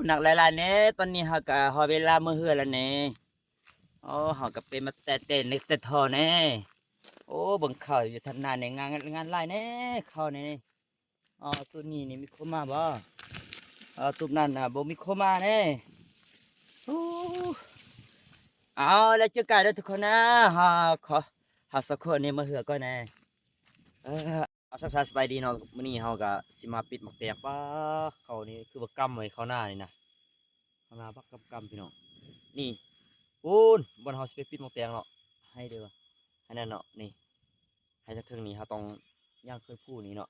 ໜັກຫຼາຍໆແດ່. ຕອນນີ້ເຮົາກໍຮອດເວລາເມືອເຮືອນແລ້ວແດ່. ໂອ້ ເຮົາກໍເປັນມາແຕ່ເຕັນເລັກແຕ່ທໍ່ແດ່. ໂອ້ ເບິ່ງເຂົ້າຢູ່ທາງໜ້າແດ່ ງາມ ງາມຫຼາຍແດ່ ເຂົ້າແດ່. ອໍ ຕູບນີ້ນີ້ມີຄົນມາບໍ່? ອໍ ຕູບນັ້ນນະບໍ່ມີຄົນມາເດ້. ໂອ້ ເອົາ ແລ້ວເຈີກັນເດີທຸກຄົນນະ. ເຮົາຂໍ ເຮົາສອງຄົນນີ້ມາເຮືອກ່ອນແດ່. ເອີ ເອົາ ທັກທາຍສະບາຍດີເນາະ. ມື້ນີ້ເຮົາກະຊິມາປິດໝາກແຕງ. ປ້າ ເຂົ້ານີ້ຄືວ່າກຳໄວ້ ເຂົ້ານານີ້ນະ. ເຂົ້ານາບັກກຳໆ ພີ່ນ້ອງ. ນີ້ ພຸ້ນ ບ່ອນເຮົາຊິໄປປິດໝາກແຕງເນາະ. ໃຫ້ເດີ ໃຫ້ນັ້ນເນາະ ນີ້. ໃຫ້ທາງເທິງນີ້ເຮົາຕ້ອງຍ່າງຂຶ້ນພູນີ້ເນາະ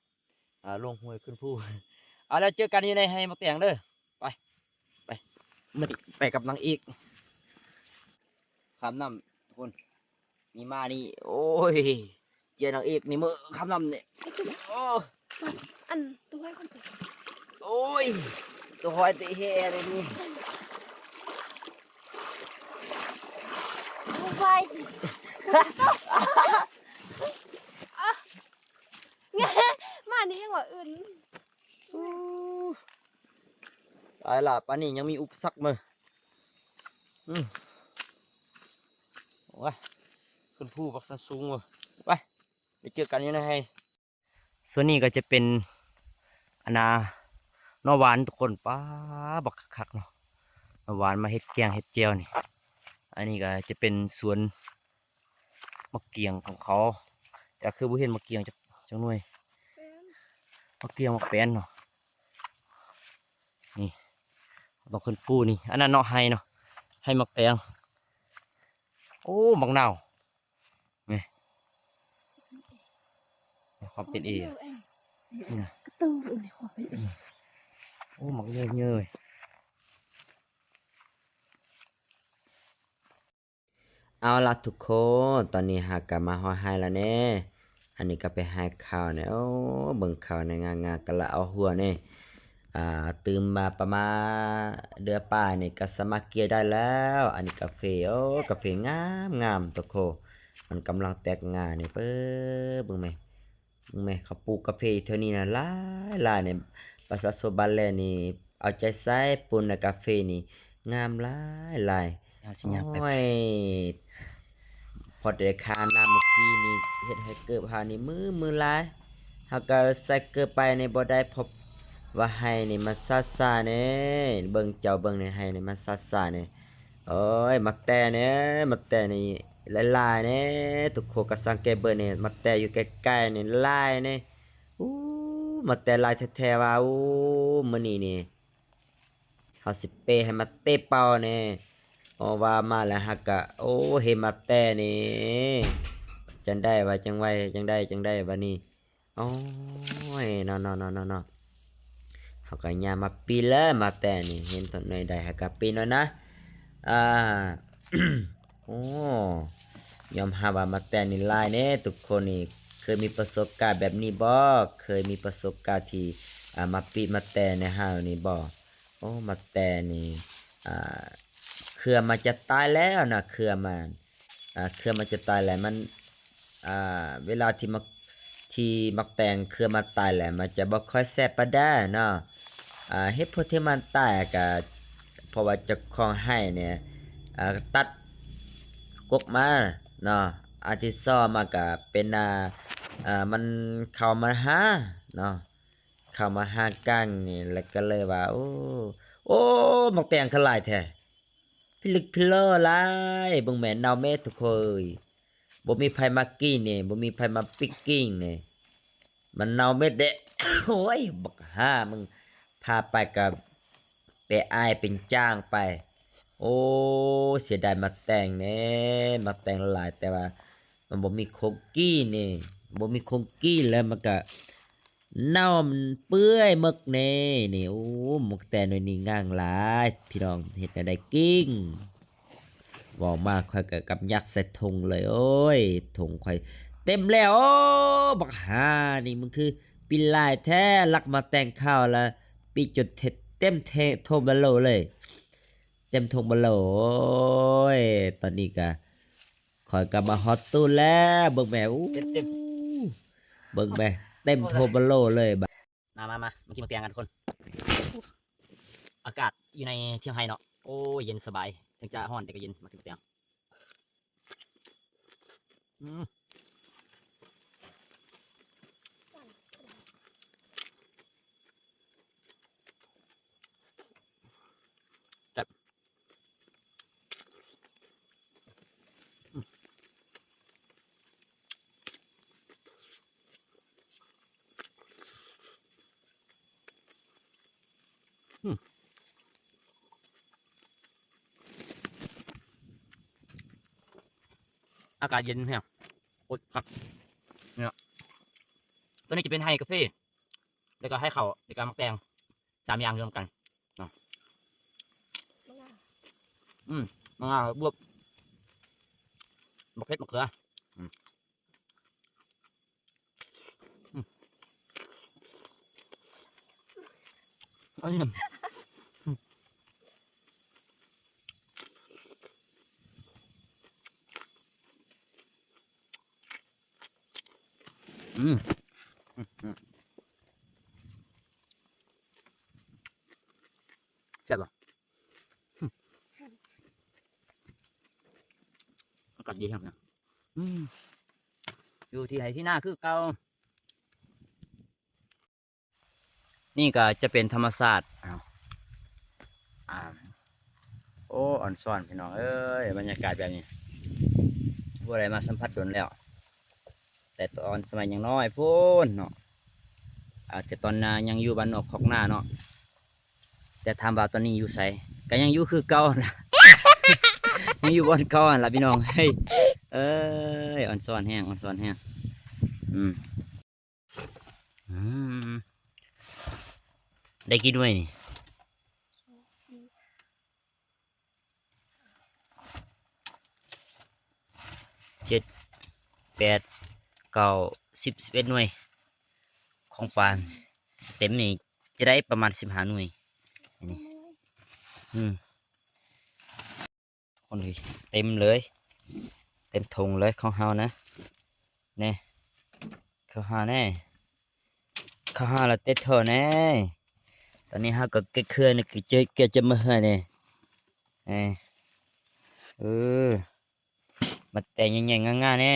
ອ່າ ລົງຫ້ວຍຂຶ້ນພູ. ເອົາ ແລ້ວເຈີກັນຢູ່ໃນໄຮ່ໝາກແຕງເດີ. ໄປ ໄປ ມື້ນີ້ໄປກັບນາງເອກ ຂ້າມນ້ຳທຸກຄົນ. ນີ້ມານີ້ ໂອ້ຍ ເຈີນາງເອກນີ້ມື້ຂ້າມນ້ຳນີ້. ໂອ້ ອັນ ຕົວຫ້ອຍຄົນ ໂອ້ຍ ຕົວຫ້ອຍແຕ່ແຮ່ເລີຍນີ້. ມານີ້ຍັງວ່າອື່ນ. ຕາຍລະ ປານນີ້ຍັງມີອຸປະສັກເມີ. ອືມ ໂອ້ຍ ຂຶ້ນພູບັກສັນສູງເວີ້ຍ. ໄປ ໄປເຈີກັນຢູ່ໃນໄຮ່. ສ່ວນນີ້ກໍຈະເປັນ ອັນນ່າ ໜໍ່ຫວານທຸກຄົນ. ປ້າ ບັກຄັກໆເນາະ ໜໍ່ຫວານມາເຮັດແກງເຮັດແຈ່ວນີ້. ອັນນີ້ກໍຈະເປັນສວນໝາກກຽງຂອງເຂົາ ແຕ່ຄືບໍ່ເຫັນໝາກກຽງຈັກ ຈັກໜ່ວຍ. ໝາກກຽງ ໝາກແປນເນາະ. ນີ້ ດອກຂຶ້ນພູນີ້. ອັນນັ້ນເນາະ ໄຮ່ເນາະ ໄຮ່ໝາກແຕງ. ໂອ້ ໝາກນາວ ນີ້ ຄວາມເປັນເອ ນີ້ນະ. ໂອ້ ໝາກເຍີ້ຍໆ. ເອົາລະທຸກຄົນ ຕອນນີ້ເຮົາກໍມາຮອດໄຮ່ລະເນ. ອັນນີ້ກໍເປັນໄຮ່ເຂົ້າເນາະ. ໂອ້ ເບິ່ງເຂົ້າເນາະ ງາມໆ ກະລະເອົາຫົວເນາະ. ອ່າ ຕື່ມມາປະມານເດືອນປາຍນີ້ກໍສາມາດກ່ຽວໄດ້ແລ້ວ. ອັນນີ້ກາເຟ ໂອ້ ກາເຟງາມໆ ທຸກຄົນ ມັນກຳລັງແຕກງ່ານີ້. ເບິ່ງແມະ ເບິ່ງແມະ ເຂົາປູກກາເຟຢູ່ແຖວນີ້ນະ ຫຼາຍໆ ນີ້. ປະຊາຊົນບ້ານແລນີ້ເອົາໃຈໃສ່ປູນນະ ກາເຟນີ້ງາມຫຼາຍໆ. ເຮົາຊິຍ່າງໄປ ໂອ້ຍ ພໍໄດ້ຄານ້ຳມື້ກີ້ນີ້ ເຮັດໃຫ້ເກີບເຮົານີ້ມືມືຫຼາຍ. ເຮົາກໍໃສ່ເກີບໄປນີ້ບໍ່ໄດ້ ເພາະວ່າໄຮ່ນີ້ມັນຊາຊາແດ່. ເບິ່ງເຈົ້າເບິ່ງໃນໄຮ່ນີ້ມັນຊາຊາແດ່. ໂອ້ຍ ໝາກແຕນແດ່ ໝາກແຕນນີ້ຫຼາຍໆແດ່. ທຸກຄົນກໍສັງເກດເບິ່ງນີ້ ໝາກແຕນຢູ່ໃກ້ໆນີ້ຫຼາຍແດ່. ອູ້ ໝາກແຕນຫຼາຍແທ້ໆວ່າ. ອູ້ ມື້ນີ້ນີ້ ເຮົາຊິເປໃຫ້ມາເຕະເປົ່າແດ່. ເພາະວ່າມາແລ້ວຫາກະ ໂອ້ ເຫັນໝາກແຕນນີ້ ຈັ່ງໃດວ່າຈັ່ງໄວ ຈັ່ງໃດຈັ່ງໃດບັດນີ້. ໂອ້ຍ ເນາະ ເນາະ ເນາະ ເນາະ ເຮົາກໍຍ່າງມາປີນເລີຍ ໝາກແຕນນີ້. ເຫັນຕົ້ນໜ່ວຍໃດຫາກະປີນໂລດນະ. ອ່າ ໂອ້ ຍອມຮັບວ່າໝາກແຕນນີ້ຫຼາຍເດ້ທຸກຄົນ. ນີ້ເຄີຍມີປະສົບການແບບນີ້ບໍ່? ເຄີຍມີປະສົບການທີ່ ອ່າ ມາປີນໝາກແຕນໃນເຮົານີ້ບໍ່? ໂອ້ ໝາກແຕນນີ້ ອ່າ ເຄືອມັນຈະຕາຍແລ້ວນະ ເຄືອມັນ ອ່າ ເຄືອມັນຈະຕາຍແລ້ວ. ມັນ ອ່າ ເວລາທີ່ໝາກ ທີ່ໝາກແຕນເຄືອມັນຕາຍແລ້ວ ມັນຈະບໍ່ຄ່ອຍແຊບປານໃດເນາະ. ອ່າ ເຫດຜົນທີ່ມັນຕາຍກໍເພາະວ່າເຈົ້າຂອງໄຮ່ນີ້ ອ່າ ຕັດກົກມາເນາະ. ອັນທີສອງມັນກໍເປັນ ອ່າ ອ່າ ມັນເຂົ້າມາຫາເນາະ ເຂົ້າມາຫາກັນນີ້ ແລ້ວກໍເລີຍວ່າ ໂອ້ ໂອ້ ໝາກແຕນຄືຫຼາຍແທ້ ພິລຶກພິເລີຫຼາຍ. ເບິ່ງແມ່ ເນົ່າເໝິດທຸກຄົນ. ບໍ່ມີໃຜມາກິນນີ້ ບໍ່ມີໃຜມາປິກກິນນີ້ ມັນເນົ່າເໝິດເດ້. ໂອ້ຍ ບັກຫ່າ ມຶງ ພາໄປກໍໄປອາຍເປັນຈ້າງໄປ. ໂອ້ ເສຍດາຍໝາກແຕນເດ້ ໝາກແຕນຫຼາຍ ແຕ່ວ່າມັນບໍ່ມີຄົນກິນນີ້ ບໍ່ມີຄົນກິນແລ້ວມັນກໍ ເນົ່າມັນເປື່ອຍໝົດແນ່ນີ້. ໂອ້ ໝາກແຕນໜ່ວຍນີ້ງາມຫຼາຍພີ່ນ້ອງ ເຮັດແນວໃດກິນ? ເວົ້າມາຂ້ອຍກໍກຳຍັກໃສ່ຖົງເລີຍ. ໂອ້ຍ ຖົງຂ້ອຍເຕັມແລ້ວ. ໂອ້ ບັກຫ່ານີ້ ມຶງຄືປິ່ນຫຼາຍແທ້ ລັກໝາກແຕນເຂົາລະ ປີ້ຈົນເທັດເຕັມເທ ຖົງບັນໂຫຼເລີຍ ເຕັມຖົງບັນໂຫຼ. ໂອ້ຍ ຕອນນີ້ກະ ຂ້ອຍກໍມາຮອດຕູ້ແລ້ວ ເບິ່ງແມ່ ອູ້ ເຕັມໆ ເບິ່ງແມ່ ເຕັມຖົງບັນໂຫຼເລີຍບາດ. ມາ ມາ ມາ ມາກິນໝາກແຕງກັນທຸກຄົນ. ອາກາດຢູ່ໃນຖຽງໄຮ່ເນາະ ໂອ້ ເຢັນສະບາຍ ເຖິງຈະຮ້ອນແຕ່ກໍເຢັນ ໝາກເຂັມແຕງ. ອືມ ແຊບ. ອືມ ອືມ ອາກາດເຢັນແຮງ ໂອ້ຍ ຄັກ ນີ້ລະ ຕົວນີ້ຈະເປັນໄຮ່ກາເຟ ແລ້ວກໍໄຮ່ເຂົ້າ ແລ້ວກໍໝາກແຕງ ສາມຢ່າງລວມກັນເນາະ. ອືມ ໝາກງາ ບວບ ໝາກເຜັດ ໝາກເຂືອ ອືມ ອືມ ອັນນີ້ ອືມ ອືມ ອືມ ແຊບບໍ່? ອາກາດດີແຮງນະ ອືມ ຢູ່ທີ່ໄຮ່ທີ່ນາຄືເກົ່າ. ນີ້ກໍຈະເປັນທຳມະຊາດ ອ້າວ ອ່າ ໂອ້ ອອນຊອນພີ່ນ້ອງເອີຍ ບັນຍາກາດແບບນີ້ ບໍ່ໄດ້ມາສຳຜັດດົນແລ້ວ ແຕ່ຕອນສະໄໝຍັງນ້ອຍພຸ້ນເນາະ ອາ ແຕ່ຕອນນາຍັງຢູ່ບ້ານນອກຄອກນາເນາະ ແຕ່ຖາມວ່າຕອນນີ້ຢູ່ໃສ ກໍຍັງຢູ່ຄືເກົ່າຫັ້ນລະ ຍັງຢູ່ບ່ອນເກົ່າຫັ້ນລະພີ່ນ້ອງເອີຍ ເອີຍ ອອນຊອນແຮງ ອອນຊອນແຮງ ອືມ. ອືມ ໄດ້ກີ່ໜ່ວຍນີ້? ເຈັດ ແປດ ເກົ້າ ສິບ ສິບເອັດໜ່ວຍ ຂອງປານເຕັມນີ້ຈະໄດ້ປະມານສິບຫ້າໜ່ວຍ ອັນນີ້ ອືມ. ຄົນເຕັມເລີຍ ເຕັມຖົງເລີຍຂອງເຮົານະ ແນ່ ເຂົ້າຫາແນ່ ເຂົ້າຫາລະເຕັດທໍ່ແນ່ ຕອນນີ້ເຮົາກໍເກັບເຄືອນ ເກັບຈະມາເຮືອແນ່ ເອີ ມາແຕ່ງໃຫຍ່ໆງາມໆແນ່.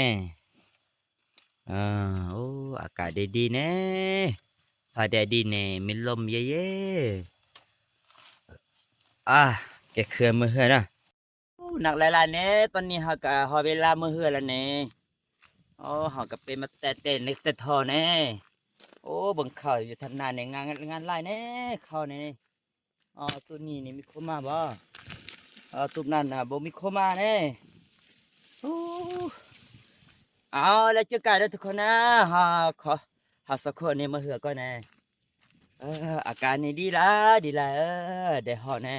ອາ ໂອ້ ອາກາດດີໆແນ່ ຟ້າແດດດີແນ່ ມີລົມເຢັນໆ ອາ ແກເຄື່ອນມື້ເຮືອນນະ ໂອ້ ໜັກຫຼາຍໆແນ່ ຕອນນີ້ເຮົາກະຮອດເວລາມື້ເຮືອນແລ້ວແນ່ ໂອ້ ເຮົາກະເປັນມາແຕ່ເຕັ້ນແຕ່ທໍ່ແນ່ ໂອ້ ເບິ່ງເຂົ້າຢູ່ທາງໜ້າແນ່ ງາມ ງາມຫຼາຍແນ່ ເຂົ້າແນ່. ອໍ ຕູບນີ້ນີ້ມີຄົນມາບໍ່? ອໍ ຕູບນັ້ນນະບໍ່ມີຄົນມາເດ້. ໂອ້ ເອົາ ແລ້ວເຈີກັນເດີທຸກຄົນນະ. ເຮົາຂໍ ເຮົາສອງຄົນນີ້ມາເຮືອກ່ອນແນ່. ເອີ ອາກາດນີ້ດີຫຼາຍ ດີຫຼາຍ ເອີ ແດດຮ້ອນແນ່.